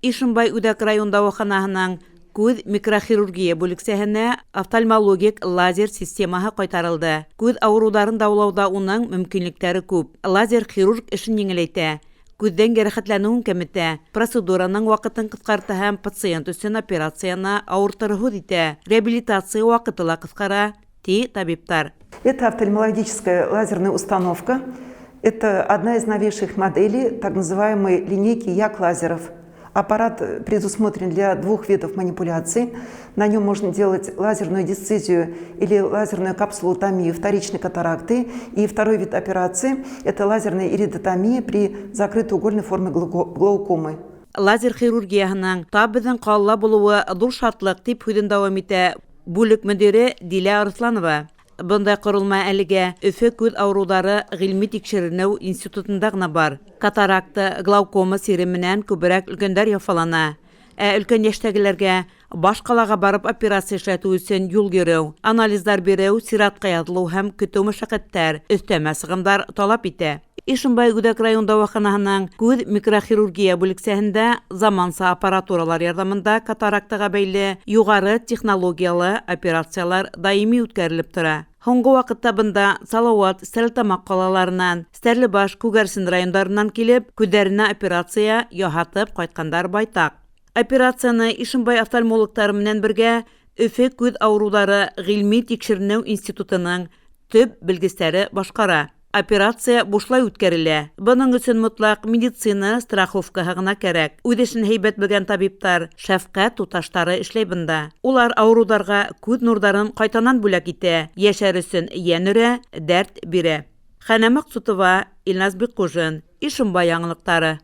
Ишембай үҙәк район дауаханаһының күҙ микрохирургия бүлексәһенә офтальмологик лазер системаһы ҡайтарылды. Күҙ ауырыуҙарын дауалауҙа уның мөмкинлектәре күп. Лазер хирург эшен еңеләйтә, күҙҙең йәрәхәтләнеүен кәметә, процедураның ваҡытын ҡыҫҡарта һәм пациент өсөн операцияны ауыртырһыҙ итә, реабилитация ваҡыты ла ҡыҫҡара, ти табиптар. Это офтальмологическая лазерная установка. Это одна из новейших моделей так называемой линейки YAG-лазеров. Аппарат предусмотрен для двух видов манипуляций. На нем можно делать лазерную дисцизию или лазерную капсулотомию вторичной катаракты. И второй вид операции – это лазерная иридотомия при закрытоугольной форме глаукомы. Лазер хирургияһының тап беҙҙең ҡалала булыуы ҙур шатлыҡ, тип һүҙен дауам итә бүлек мөдире Дилә Арыҫланова. Бындай ҡоролма әлегә Өфө күҙ ауырыуҙары ғилми тикшеренеү институтында ғына бар. Катаракта, глаукома сире менән күберәк өлкәндәр яфалана. Ә өлкән йәштәгеләргә баш ҡалаға барып операция эшләтеү өсөн юл йөрөү, анализдар биреү, сиратҡа яҙылыу һәм көтөү мәшәҡәттәр, өҫтәмә сығымдар талап итә. Ишембай үҙәк район дауаханаһының күҙ микрохирургия бүлексәһендә заманса аппаратуралар ярҙамында катарактаға бәйле юғары технологиялы операциялар даими үткәрелеп тора. Һуңғы ваҡытта бында Салауат, Стәрлетамаҡ ҡалаларынан, Стәрлебаш, Күгәрсен райондарынан килеп, күҙҙәренә операция яһатып ҡайтҡандар байтаҡ. Операцияны Ишембай офтальмологтары менән бергә Өфө күҙ ауырыуҙары ғилми тикшеренеү институтының төп белгестәре башҡара. Операция бушлай үткәрелә. Бының өсөн мотлаҡ медицина страховкаһы ғына кәрәк. Үҙ эшен һәйбәт белгән табиптар, шәфҡәт туташтары эшләй бында. Улар ауырыуҙарға күҙ нурҙарын ҡайтанан бүләк итә, йәшәр өсөн йән өрә, дәрт бирә. Хәнә Маҡсутова, Илназ Бикҡужин, Ишембай яңылыҡтары.